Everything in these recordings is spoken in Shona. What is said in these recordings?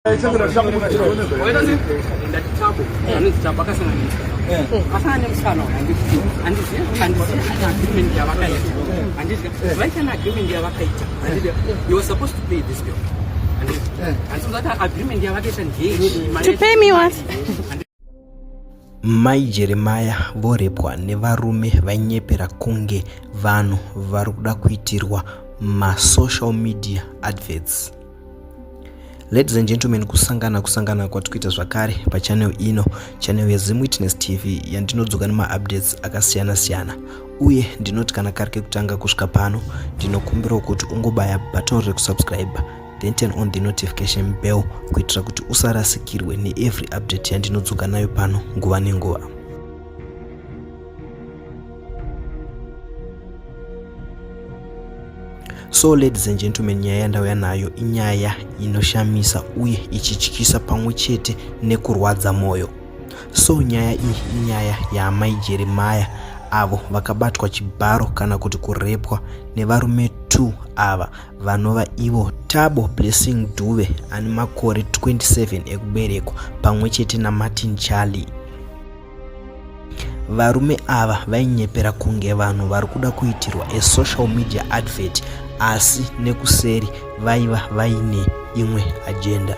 To pay me what? Mai Jeremaya vorepwa nevarume vainyepera kunge vanhu vari kuda kuitirwa masocial media adverts. Ladies and gentlemen, kusangana kusangana kwatikuita zvakare pachannel ino, channel yeZim Witness TV yandinodzoka nemaupdates akasiyana siyana. Uye ndinoti kana kari kekutanga kusvika pano, ndinokumbirawo kuti ungobaya button rekusubscribe then turn on the notification bell kuitira kuti usarasikirwe neevery update yandinodzoka nayo pano nguva nenguva. So ladies and gentlemen, nyaya yandauya nayo inyaya inoshamisa uye ichityisa pamwe chete nekurwadza moyo. So nyaya iyi inyaya yaamai Jeremiah avo vakabatwa chibharo kana kuti kurepwa nevarume 2 ava vanova ivo Tabo Blessing Dube ane makore 27 ekuberekwa pamwe chete naMartin Charlie. Varume ava vainyepera kunge vanhu vari kuda kuitirwa a social media advert asi nekuseri vaiva vaine imwe agenda.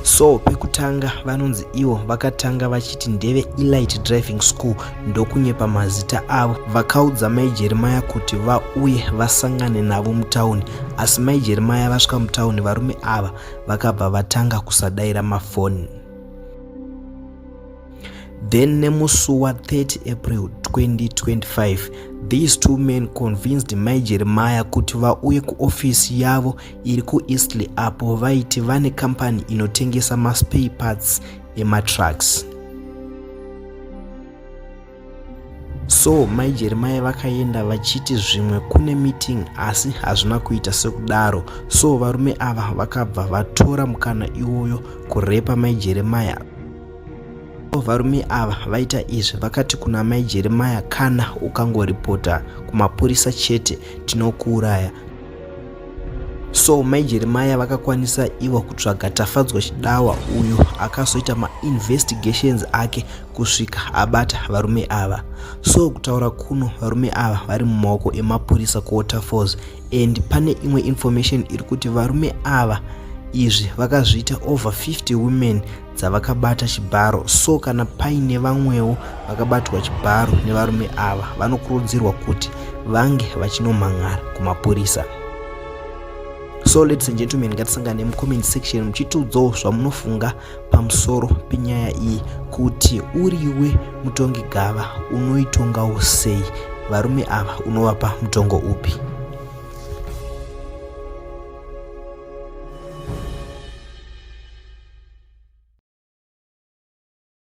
So pekutanga vanonzi ivo vakatanga vachiti ndeve Elite Driving School ndokunyepa mazita avo. Vakaudza mai Jeremiah kuti vauye vasangane navo mutauni asi mai Jeremiah vasvika mutauni varume ava vakabva vatanga kusadaira mafoni. Then nemusi wa30 April 2025, these two men convinced Mai Jeremiah kuti vauye kuofisi yavo iri kuEastley apo vaiti vane company inotengesa maspare parts ematrucks. So mai Jeremiah vakaenda vachiti zvimwe kune meeting asi hazvina kuita sekudaro. So varume ava vakabva vatora mukana iwoyo kurepa mai Jeremiah. Varume ava vaita izvi vakati kuna mai Jeremiah kana ukangoripota kumapurisa chete tinokuuraya. So mai Jeremiah vakakwanisa ivo kutsvaga Tafadzwa Chidawa uyo akazoita mainvestigations ake kusvika abata varume ava. So kutaura kuno varume ava vari mumaoko emapurisa kuWaterfalls and pane imwe information iri kuti varume ava izvi vakazviita over 50 women dzavakabata chibharo. So kana paine vamwewo vakabatwa chibharo nevarume ava vanokurudzirwa kuti vange vachinomhan'ara kumapurisa. So ladies and gentlemen, ngatisangane mucomment section muchitiudzawo zvamunofunga pamusoro penyaya iyi kuti uriwe mutongi gava unoitongawo sei, varume ava unovapa mutongo upi.